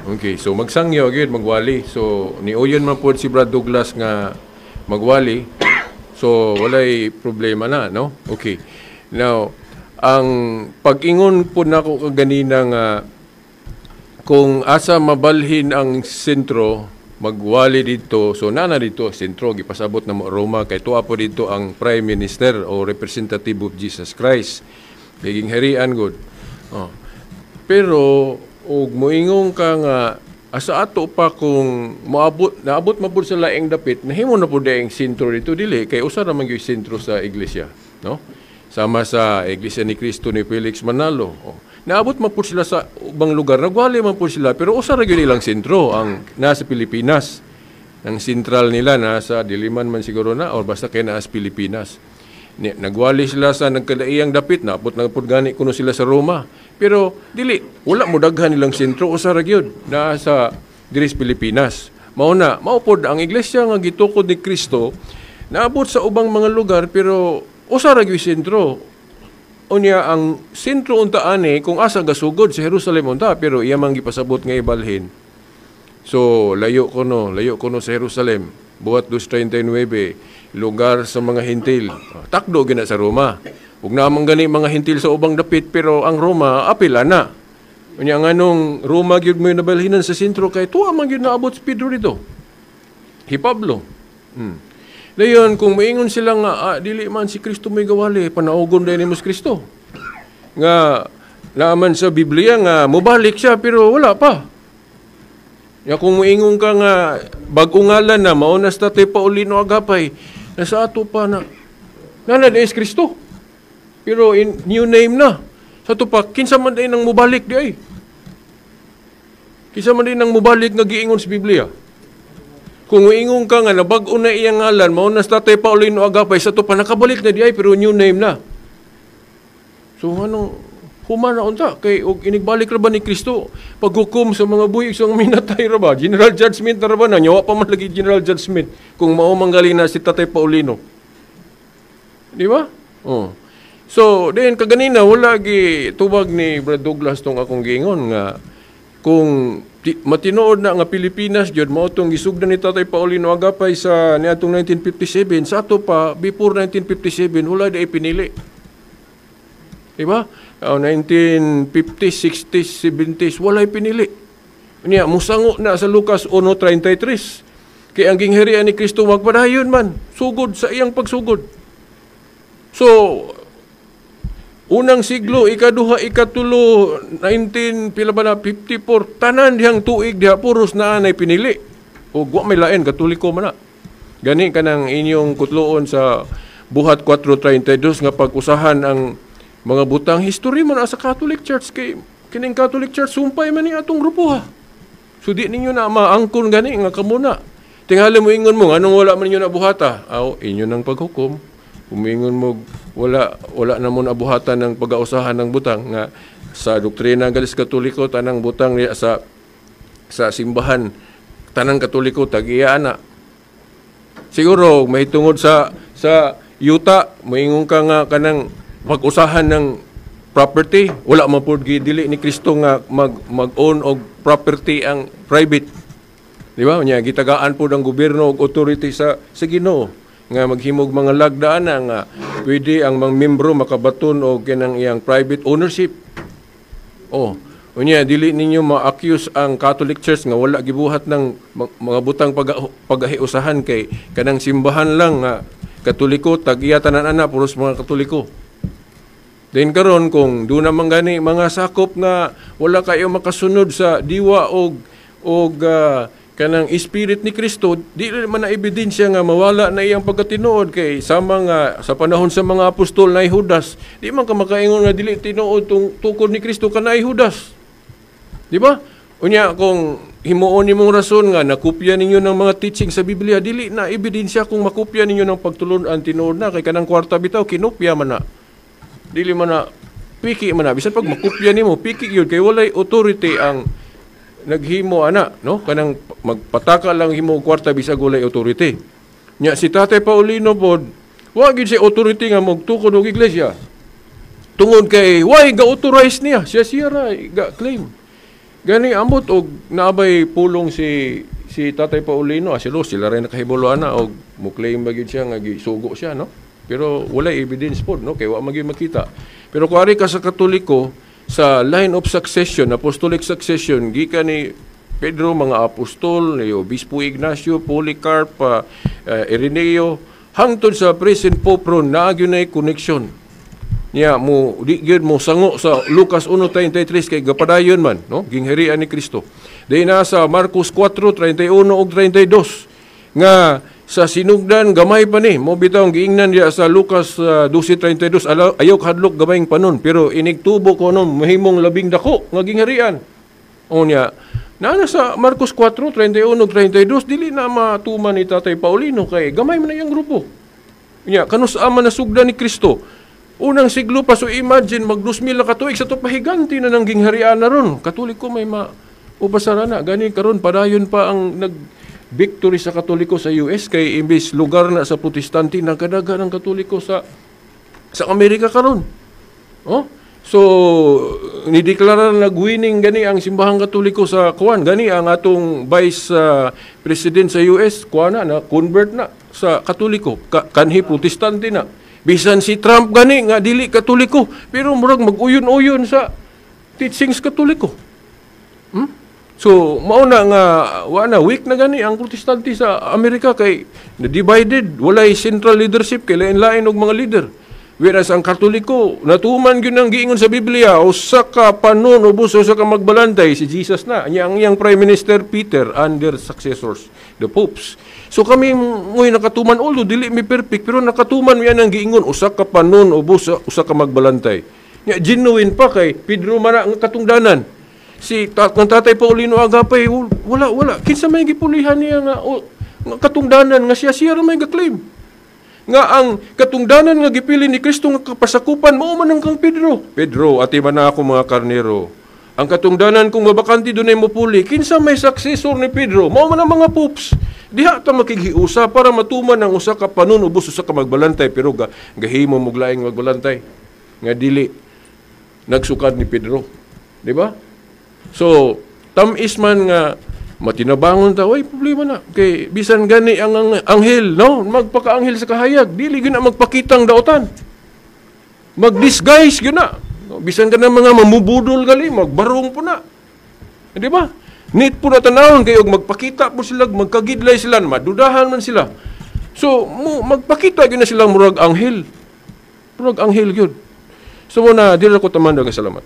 Okay, so magsangyo gyud magwali. So niuyon man pod si Brad Douglas nga magwali. So walay problema na, no? Okay. Now, ang pag-ingon po nako kaganina nga kung asa mabalhin ang sentro, magwali dito, so nana dito sentro, gipasabot na mo Roma, kay tuwa po dito ang Prime Minister o representative of Jesus Christ. Naging harian good. Oh. Pero og moingong ka nga asa ato pa kung moabot, naabot man pud sa laing dapit, nahimo na pud ang sentro dito, dili kay usa ra man gyud sentro sa iglesia, no? Sama sa Iglesia ni Cristo ni Felix Manalo. Oh. Naabot man pud sila sa ubang lugar, nagwali man pud sila, pero usa ra gyud ilang sentro ang nasa Pilipinas. Ang sentral nila nasa Diliman man siguro na, or basta kay naa sa Pilipinas. Nagwali sila sa nagkadaiyang dapit, naabot na pud gani kuno sila sa Roma. Pero dili, wala mo daghan nilang sentro, usa ra gyud naa sa diri sa Pilipinas. Mao na, mao pod ang iglesia nga gitukod ni Kristo naabot sa ubang mga lugar, pero usa ra gyud sentro. Unya ang sentro unta ani kung asa gasugod sa Jerusalem unta, pero iya man gipasabot nga ibalhin. So layo kuno sa Jerusalem. Buhat 2:39, lugar sa mga Hintil. Takdo gina sa Roma. Ug naman gani mga Hintil sa ubang dapit, pero ang Roma apila na. Unya nganong Roma gyud mo nabalhinan sa sentro kay tuwa man gyud naabot si Pedro dito. Hi Pablo. Dayon kung maingon sila nga dili man si Kristo may gawali, panaugon dayun nimo si Kristo. Nga naaman sa Biblia nga mobalik siya pero wala pa. Ya kung moingon ka nga bag-o ngalan na mao na sa Tatay Paulino Agapay, nasa ato pa na nana is Kristo. Pero in new name na. Sa ato pa kinsa man day nang mobalik di ay. Kinsa man day nang mobalik nga giingon sa Biblia. Kung moingon ka nga nabag-o na iyang ngalan, mao na sa Tatay Paulino Agapay, sa ato pa nakabalik na di ay pero new name na. So anong humana unta kay og inigbalik ra ba ni Kristo paghukom sa mga buhi sa mga minatay ra ba, general judgment na ra ba na nyawa pa man lagi general judgment kung mao manggali na si Tatay Paulino, di ba? Oh. So then kaganina wala gi tubag ni Brad Douglas tong akong giingon nga Kung matinuod na nga Pilipinas jud mao tong gisugdan ni Tatay Paulino Agapay sa niadtong 1957, sa ato pa before 1957 wala di pinili. Diba? 1950s, 60s, 70s, walay pinili. Niya, musango na sa Lucas 1:33. Kay ang gingharian ni Kristo magpadayon man, sugod sa iyang pagsugod. So, unang siglo, ikaduha, ikatulo, 19, pila ba na, 54, tanan dihang tuig diha, puros na anay pinili. O wa may lain, Katoliko man na. Gani kanang inyong kutloon sa Buhat 4:32 nga pag-usahan ang mga butang history man sa Catholic Church kay kining Catholic Church sumpay man ni atong grupo ha. So di ninyo na maangkon gani nga kamo na. Tingali mo ingon mo nganong wala man ninyo na buhata? Aw, inyo nang paghukom. Umingon mo wala wala na mo nabuhatan ng pag-ausahan ng butang nga sa doktrina galis Katoliko tanang butang niya sa simbahan tanang Katoliko tag-iya na. Siguro may tungod sa yuta moingon ka nga kanang pag-usahan ng property, wala man pud gidili ni Kristo nga mag-own og property ang private. Di ba? Nya gitagaan pud ang gobyerno og authority sa Ginoo nga maghimog mga lagdaan na nga pwede ang mga membro makabaton og kanang iyang private ownership. Oh, unya dili ninyo ma-accuse ang Catholic Church nga wala gibuhat ng mga butang pagahiusahan kay kanang simbahan lang nga Katoliko tag-iya tanan ana puros mga Katoliko. Then karon kung do naman gani mga sakop nga wala kayo makasunod sa diwa og kanang spirit ni Kristo, di man na ebidensya nga mawala na iyang pagkatinuod kay sama nga sa panahon sa mga apostol na Judas, di man ka makaingon nga dili tinuod tung tukod ni Kristo kanay Judas. Di ba? Unya kung himuon nimong rason nga nakopya ninyo ng mga teaching sa Biblia, dili na ebidensya kung makopya ninyo ng pagtulon-an tinuod na kay kanang kwarta bitaw kinopya man na. Dili man na piki man na bisan pag makopya nimo piki gyud kay walay authority ang naghimo ana, no? Kanang magpataka lang himo og kwarta bisag walay authority. Nya si Tatay Paulino pod wa gyud siya authority nga magtukod og iglesia. Tungod kay why ga authorize niya, siya siya ra ga claim. Gani ambot og naabay pulong si Tatay Paulino, sila sila rin nakahibalo ana og mo claim ba gyud siya nga gisugo siya, no? Pero walay evidence pod, no? Kay wa man gyud makita. Pero kung ari ka sa Katoliko sa line of succession, apostolic succession, gikan ni Pedro, mga apostol, ni Obispo Ignacio, Polycarp, Ireneo, hangtod sa present Pope ron, naa gyud nay connection. Niya mo di gyud mo sango sa Lucas 1:33 kay gapadayon man, no? Gingharian ni Kristo. Di na sa Marcos 4:31 ug 32 nga sa sinugdan gamay pa ni mo bitaw giingnan diya sa Lucas 12:32, ayaw kahadlok gamayng panon pero inigtubo ko no mahimong labing dako nga gingharian. O niya naa sa Marcos 4:31 ug 32 dili na matuman ni Tatay Paulino kay gamay man na iyang grupo. Nya kanus man nasugdan ni Kristo. Unang siglo pa, so imagine mag 2,000 na katuig sa to pahiganti na nang gingharian na ron. Katoliko may ma upasara na gani karon padayon pa ang nag victory sa Katoliko sa US kay imbes lugar na sa Protestante nagkadaga ng Katoliko sa Amerika karon. Oh? So nideklara na nag-winning gani ang simbahang Katoliko sa kuan gani ang atong vice president sa US kuan na, na convert na sa Katoliko kanhi Protestante na. Bisan si Trump gani nga dili Katoliko pero murag mag-uyon-uyon sa teachings Katoliko. So mao na nga wa na weak na gani ang Protestante sa Amerika kay divided, walay central leadership kay lain-lain og mga leader. Whereas ang Katoliko natuman gyud ang giingon sa Biblia, usa ka panon ubos usa ka magbalantay si Jesus na. Nya ang iyang Prime Minister Peter and their successors, the popes. So kami ngoy nakatuman, although dili mi perfect pero nakatuman mi anang giingon usa ka panon ubos usa ka magbalantay. Nya genuine pa kay Pedro man ang katungdanan. Si ang Tatay Paulino Agapay wala wala kinsa may gipulihan niya nga, nga katungdanan nga siya siya ra may ga-claim. Nga ang katungdanan nga gipili ni Kristo nga kapasakupan mao man ang kang Pedro. Pedro, ati man na ako mga karnero. Ang katungdanan kung mabakante dunay mopuli, kinsa may successor ni Pedro? Mao man ang mga popes. Diha ta makighiusa para matuman ang usa ka panon ubos usa ka magbalantay pero gahimo mo laing magbalantay nga dili nagsukad ni Pedro. Di ba? So, Tamis man nga matinabangon ta, way problema na. Kay bisan gani ang anghel, no? Magpakaanghel sa kahayag, dili gyud na magpakitang daotan. Mag-disguise gyud na. No? Bisan ka na mga mamubudol gali, magbarong po na. Di ba? Nit po na tanawon kayo, magpakita po sila, magkagidlay sila, madudahan man sila. So, magpakita gyud na sila murag anghel. Murag anghel gyud. So muna, dili ko taman daghang salamat.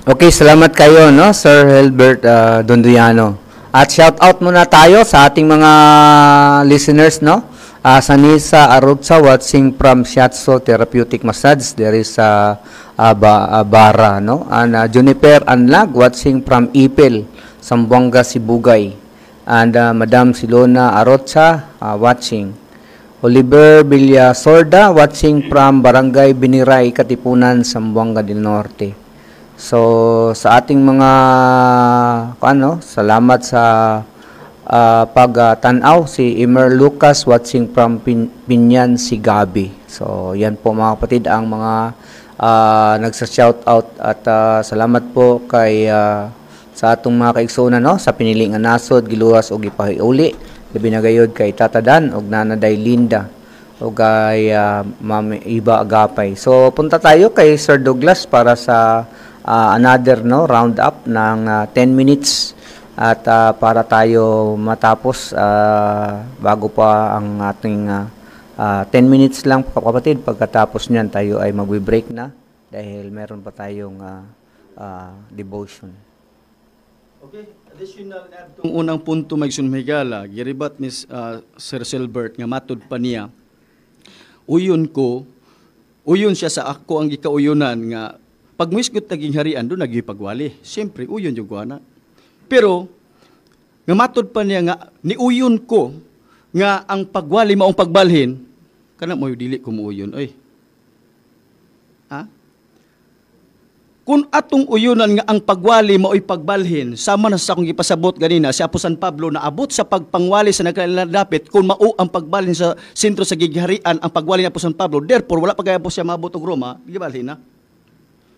Okay, salamat kayo, no, Sir Hilbert Dondoyano. At shout out muna tayo sa ating mga listeners, no? Sanisa Arutsa watching from Shiatsu Therapeutic Massage. There is Bara, no? And Juniper Anlag watching from Ipil, Zamboanga, Sibugay. And Madam Silona Arotsa watching. Oliver Villasorda watching from Barangay Biniray, Katipunan, Zamboanga del Norte. So sa ating mga ano, salamat sa pagtanaw, si Emer Lucas watching from Pinyan, Sigabi. So yan po, mga kapatid, ang mga nagsa-shout out at salamat po kay sa atong mga kaigsuonan, no, sa pinili nga nasod giluwas og gipahiuli, labi na gayud kay Tata Dan ug Nanaday Linda o kay Ma'am Iba Agapay. So punta tayo kay Sir Douglas para sa another, no, round up ng 10 minutes at para tayo matapos bago pa ang ating 10 minutes lang, kapatid. Pagkatapos niyan, tayo ay magbe-break na dahil meron pa tayong devotion. Okay, additional add unang punto, mga higala, giribat ni Sir Silbert nga matud pa niya, uyon ko, uyon siya sa ako ang gikauyunan nga pag muisgot naging harian do nagipagwali. Siyempre, uyon yung ana. Pero nga matud pa niya nga niuyon ko nga ang pagwali maong pagbalhin, kana mo dili ko muuyon oy. Ha? Kung atong uyunan nga ang pagwali mao'y pagbalhin, sama na sa akong gipasabot ganina, si Apo San Pablo na abot sa pagpangwali sa nagkalalapit, kung mao ang pagbalhin sa sentro sa gigharian, ang pagwali ni Apo San Pablo, therefore, wala pa kaya po siya maabot og Roma, gibalhin na.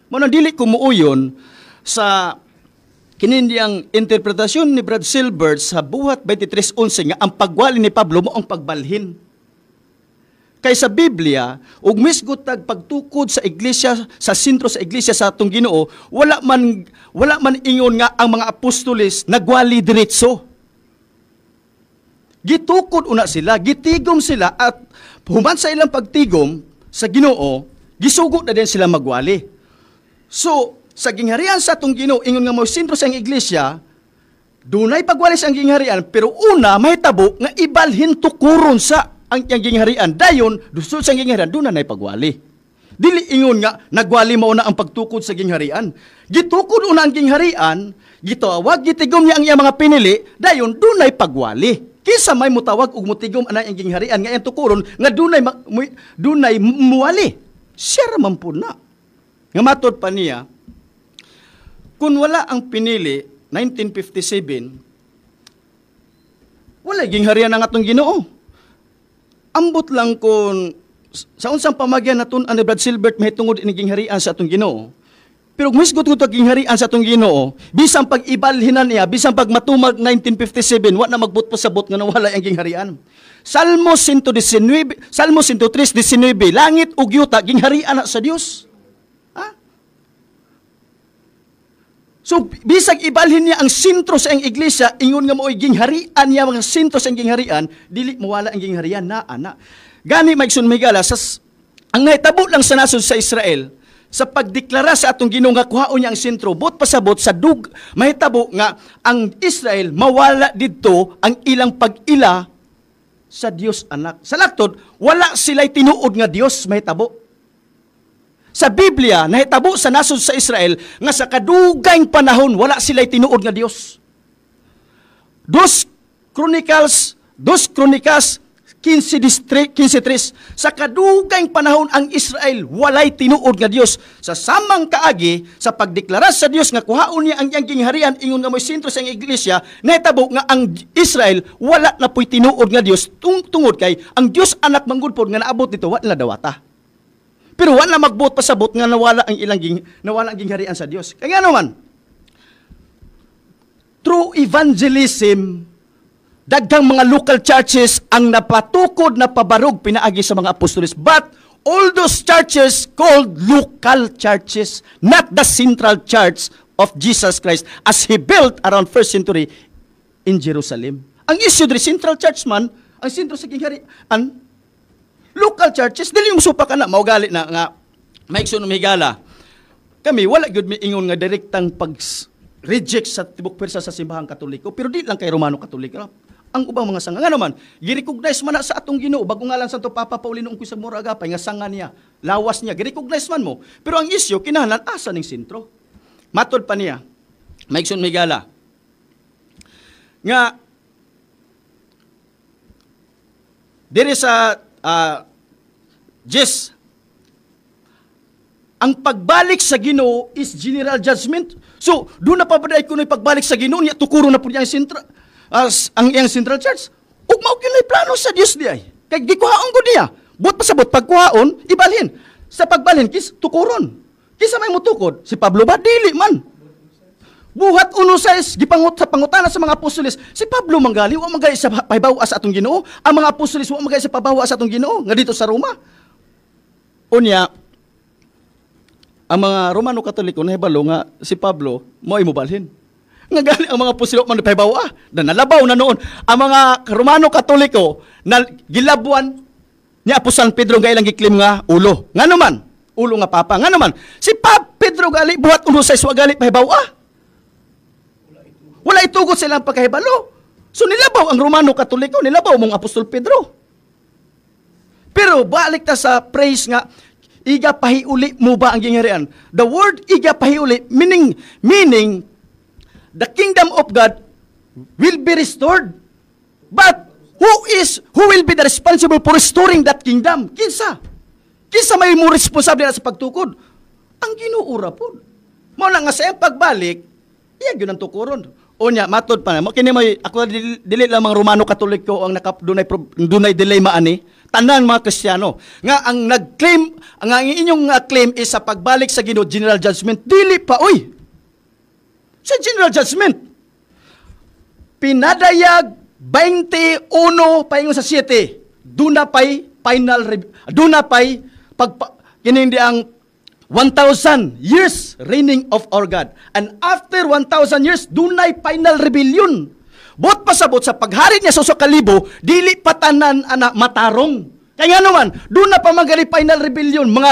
Mao nang dili ko muuyon sa kinindiyang interpretasyon ni Brad Silbert sa Buhat 23:11 nga ang pagwali ni Pablo mo ang pagbalhin. Kay sa Biblia, ug misgot tag pagtukod sa iglesia, sa sentro sa iglesia sa atong Ginoo, wala man ingon nga ang mga apostoles nagwali diretso. Gitukod una sila, gitigom sila at human sa ilang pagtigom sa Ginoo, gisugo na din sila magwali. So, sa gingharian sa atong Ginoo, ingon nga mo sentro sa iyang iglesia, dunay pagwali sa ang gingharian, pero una mahitabo nga ibalhin tukuron sa ang iyang gingharian. Dayon, dusod sa gingharian, doon na pagwali. Dili ingon nga nagwali mao na ang pagtukod sa gingharian. Gitukod una ang gingharian, gitawag, gitigom niya ang iyang mga pinili, dayon dunay pagwali. Kinsa may mutawag ug mutigom ana ang gingharian nga iyang tukuron nga dunay dunay muwali. Siya ra man po na. Nga matod pa niya, kung wala ang pinili 1957, wala gingharian ang atong Ginoo. Ambot lang kung sa unsang pamagyan natun-an ni Brad Silbert mahitungod ini gingharian sa atong Ginoo. Pero kung misgot ko gingharian sa atong Ginoo, bisan pag-ibalhinan niya, bisan pag matumag 1957, wa na magbot pasabot nga nawala ang gingharian. Salmo 119, Salmo 103:19, langit ug yuta gingharian na sa Dios. Ha? So bisag ibalhin niya ang sentro sa iyang iglesia, ingon nga mao'y gingharian niya mga sentro sa iyang gingharian, dili mawala ang gingharian na ana. Gani, maigsoon mahigala, sa ang nahitabo lang sa nasod sa Israel sa pagdeklara sa atong Ginoo nga kuhaon niya ang sentro, bot pasabot sa dug mahitabo nga ang Israel mawala didto ang ilang pag-ila sa Dios Anak. Sa laktod, wala sila'y tinuod nga Dios mahitabo. Sa Biblia, nahitabo sa nasod sa Israel nga sa kadugayng panahon wala sila'y tinuod nga Dios. Dos Chronicles, Dos Kronikas 15:3, sa kadugayng panahon ang Israel walay tinuod nga Dios. Sa samang kaagi sa pagdeklara sa Dios nga kuhaon niya ang iyang gingharian ingon nga mo'y sentro sa iyang iglesia, nahitabo nga ang Israel wala na po'y tinuod nga Dios tungod kay ang Dios Anak manggod pod nga naabot dito wala na dawata. Pero wala magbuot pasabot nga nawala ang ilang nawala ang gingharian sa Dios. Kaya nga naman, Through evangelism, daghang mga local churches ang napatukod na pabarog pinaagi sa mga apostoles. But all those churches called local churches, not the central church of Jesus Christ as He built around first century in Jerusalem. Ang issue diri, central church man, ang sentro sa ginghari, ang local churches, dili yung supa ka na, maugali na nga, maigsoon higala. Kami, wala gyud mi ingon nga direktang pag reject sa tibok pwersa sa simbahang Katoliko, pero di lang kay Romano Katoliko. Ang ubang mga sanga nga naman, gi-recognize man na sa atong Ginoo, bago nga lang Santo Papa Paulino Ungkoy sa Agapay nga sanga niya, lawas niya, gi-recognize man mo. Pero ang issue, kinahanglan asa ning sentro. Matod pa niya, maigsoon higala, nga diri sa Jess, ang pagbalik sa Ginoo is general judgment. So, doon na pa ba kuno'y pagbalik sa Ginoo niya, tukuro na po niya ang central, ang iyang central church. Ug mao gyud plano sa Dios di ay. Kay gikuhaon ko niya. Buot pasabot pagkuhaon, ibalhin. Sa pagbalhin kis tukuron. Kinsa may mutukod? Si Pablo ba? Dili man. Buhat 1:6, gipangut sa pangutana sa mga apostoles, si Pablo manggali, wa manggali sa pahibaw sa atong Ginoo. Ang mga apostoles wa manggali sa pabawa sa atong Ginoo nga dito sa Roma. Unya, ang mga Romano Katoliko nahibalo nga si Pablo mo ay mobalhin. Nga gali ang mga apostoles man pahibaw na nalabaw na noon. Ang mga Romano Katoliko na gilabuan ni Apostol Pedro nga ilang giklaim nga ulo. Ngano man? Ulo nga papa. Ngano man? Si Pedro gali buhat 1:6 wa gali pahibaw. Wala itugot sa ilang pagkahibalo. So nilabaw ang Romano Katoliko, nilabaw mong Apostol Pedro. Pero balik ta sa praise nga iga pahiuli mo ba ang gingharian? The word iga pahiuli meaning the kingdom of God will be restored. But who will be the responsible for restoring that kingdom? Kinsa? Kinsa may mo responsable na sa pagtukod? Ang Ginoo ra pod. Mao na nga sa iyang pagbalik, iya gyud ang tukuron. Unya matod pa na mo kini may ako dili lamang Romano Katoliko ang nakadunay dunay dilema ani, tanan mga Kristiyano nga ang nag-claim ang inyong claim is sa pagbalik sa Ginoo general judgment, dili pa oy. Sa general judgment pinadayag 21 paingon sa 7, duna pay final duna pay pag kini ang 1,000 years reigning of our God. And after 1,000 years, dunay final rebellion. Buot pasabot sa paghari niya sa 1,000, dili patanan ana matarong. Kaya nga naman, doon na pa magali final rebellion. Mga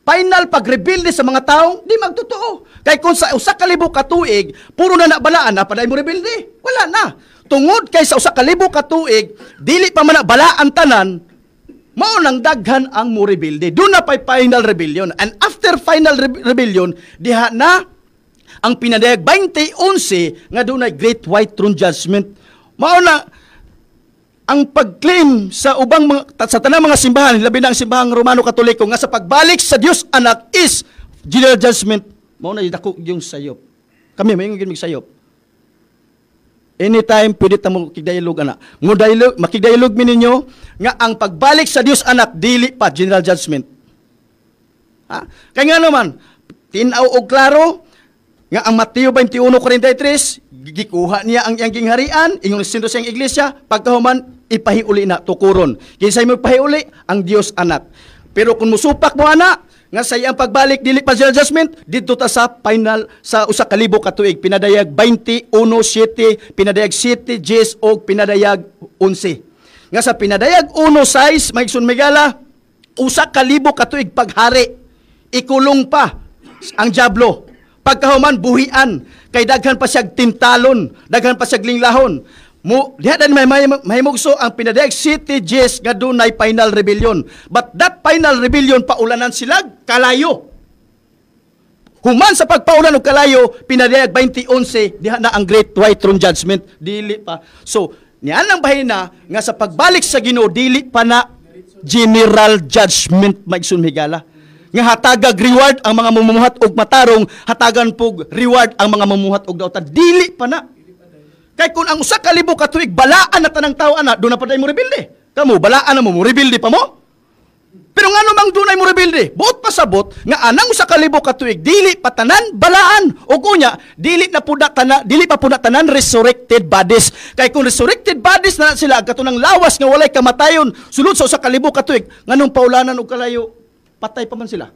final pagrebelde sa mga tao, di magtotoo. Kay kung sa 1,000 ka tuig, puro na nabalaan, na paday mo rebelde. Wala na. Tungod kay sa 1,000 ka tuig, dili pa man nabalaan tanan, mao nang daghan ang mo rebelde. Doon na pa'y final rebellion. And after final rebellion, diha na ang pinadayag 20:11 nga doon ay Great White Throne Judgment. Mao na ang pag-claim sa ubang mga, sa tanang mga simbahan, labi na ang simbahang Romano Katoliko nga sa pagbalik sa Dios Anak is general judgment. Mao na dako yung sayop. Kami may gyud sayop. Anytime pwede ta mo kigdialog ana. Mo dialog, makigdialog mi ninyo nga ang pagbalik sa Dios Anak dili pa general judgment. Ha? Kaya nga naman, tin-aw og klaro nga ang Mateo 21:43 gikuha niya ang iyang gingharian, ingon sentro sa iyang iglesia, pagkahuman ipahiuli na tukuron. Kinsay mo ipahiuli? Ang Dios Anak. Pero kung musupak mo ana nga sa iyang pagbalik dili pa general judgment, didto ta sa final sa 1,000 ka tuig, pinadayag 21:7, pinadayag 7:10 og pinadayag 11. Nga sa pinadayag 1:6, maigsoon migala, 1,000 ka tuig paghari, ikulong pa ang diablo. Pagkahuman buhian, kay daghan pa siyag tintalon, daghan pa siyag linglahon. Mo diha dan may mahimugso ang pinadayag 7:10 nga dunay final rebellion. But that final rebellion paulanan sila kalayo. Human sa pagpaulan og kalayo, pinadayag 20:11 diha na ang Great White Throne Judgment, dili pa. So niyan ang bahina nga sa pagbalik sa Ginoo dili pa na general judgment, maigsoon higala. Nga hatagag reward ang mga mamumuhat og matarong, hatagan pug reward ang mga mamumuhat og dautan, dili pa na. Kay kung ang 1,000 ka tuig balaan na tanang tao ana, doon na pa mo rebelde. Kamo balaan na mo, mo rebelde pa mo. Pero ngano mang dunay mo rebelde? Buot pasabot nga anang 1,000 ka tuig dili pa tanan balaan. Ug unya dili na pud tanan, dili pa pud tanan resurrected bodies. Kay kung resurrected bodies na sila katunang lawas nga walay kamatayon sulod sa 1,000 ka tuig, nganong paulanan og kalayo patay pa man sila.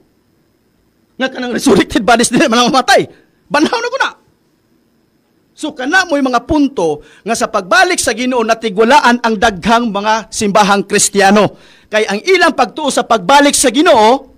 Nga kanang resurrected bodies dili man mamatay. Banhaw na guna. So kana mo'y mga punto nga sa pagbalik sa Ginoo natigwalaan ang daghang mga simbahang Kristiyano. Kay ang ilang pagtuo sa pagbalik sa Ginoo,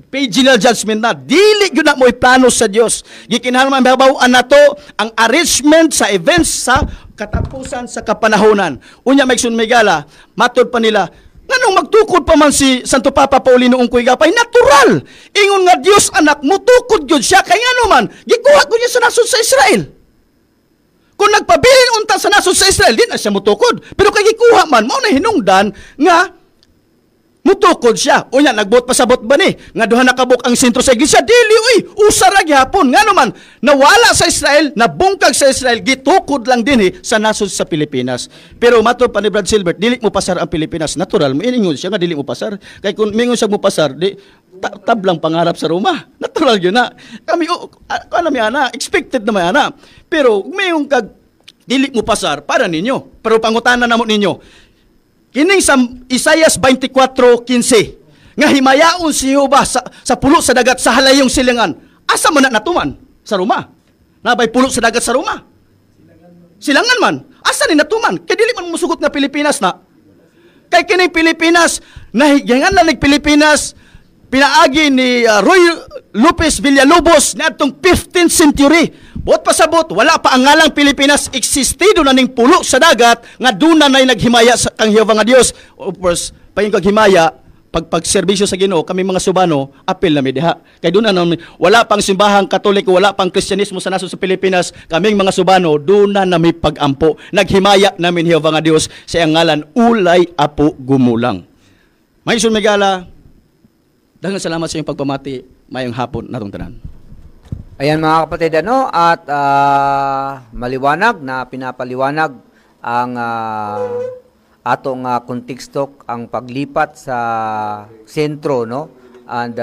final judgment na. Dili gyud na mo'y plano sa Dios. Gikinahanglan mahibaw-an nato ang arrangement sa events sa katapusan sa kapanahonan. Unya Maigsoon Migala, matod pa nila, nganong magtukod pa man si Santo Papa Paulino Ungkoy Gapay? Natural! Ingon nga Dios anak, mutukod gyud siya. Kay ngano man, gikuha gyud niya sa nasod sa Israel. Kung nagpabilin unta sa nasod sa Israel, di na siya mutukod. Pero kay gikuha man, mao na hinungdan nga mutukod siya. Unya, nagbuot pasabot ba ni? Nga duha nakabuk ang sentro sa iglesia? Dili, uy, usa ra gihapon. Ngano man, nawala sa Israel, nabungkag sa Israel, gitukod lang dinhi sa nasod sa Pilipinas. Pero matod pa ni Brad Silbert, dili mo pasar ang Pilipinas. Natural, moingon siya nga dili mo pasar. Kay kung mingon siya mo pasar, di tablang pangarap sa Roma. Natural yun na. Kami, oh, ano mi ana, expected na may ana. Pero mingon kag dili mo pasar para ninyo. Pero pangutana namo ninyo. Kining sa Isayas 24:15 nga himayaon si Jehova sa pulo sa dagat sa halayong silangan. Asa man na natuman? Sa Roma. Nabay pulo sa dagat sa Roma. Silangan man. Asa ni natuman? Kay dili man musugot nga Pilipinas na. Kay kining Pilipinas, nahigangan na nig Pilipinas pinaagi ni Roy Lopez Villalobos niadtong 15th century. Buot pasabot, wala pa ang ngalang Pilipinas, existido na ning pulo sa dagat nga duna na'y naghimaya sa kang Jehova nga Dios. Of course, payong kaghimaya, pagserbisyo sa Ginoo, kami mga Subano, apil na mi diha. Kay duna na wala pang simbahang Katoliko, wala pang Kristyanismo sa nasod sa Pilipinas, kaming mga Subano, duna na mi pagampo. Naghimaya namin Jehova nga Dios sa iyang ngalan, ulay apo gumulang. Maison Megala, daghang salamat sa inyong pagpamati. Mayong hapon natong tanan. Ayan mga kapatid, ano, at maliwanag na pinapaliwanag ang atong konteksto ang paglipat sa sentro, no? And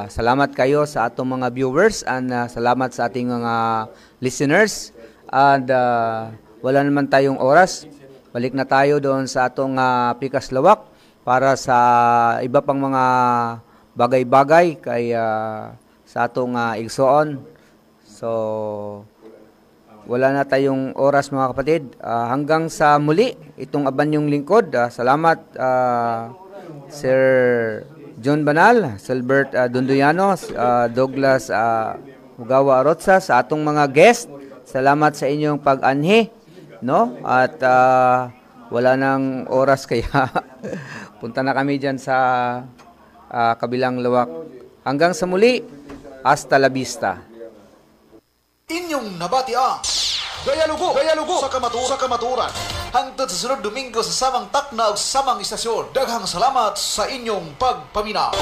salamat kayo sa atong mga viewers and salamat sa ating mga listeners. And wala naman tayong oras. Balik na tayo doon sa atong Pikas Lawak para sa iba pang mga bagay-bagay kay sa atong igsoon. So, wala na tayong oras mga kapatid. Hanggang sa muli, itong abanyong lingkod. Salamat, Sir John Banal, Silbert Dondoyano, Douglas Mugawa Arotsa, sa atong mga guest. Salamat sa inyong pag-anhi, no? At wala nang oras kaya punta na kami dyan sa kabilang lawak. Hanggang sa muli, hasta la vista. Inyong nabati ang Dayalugo, Dayalugo sa kamatuoran. Hangtod sa sunod Domingo sa samang takna ug samang istasyon. Daghang salamat sa inyong pagpaminaw.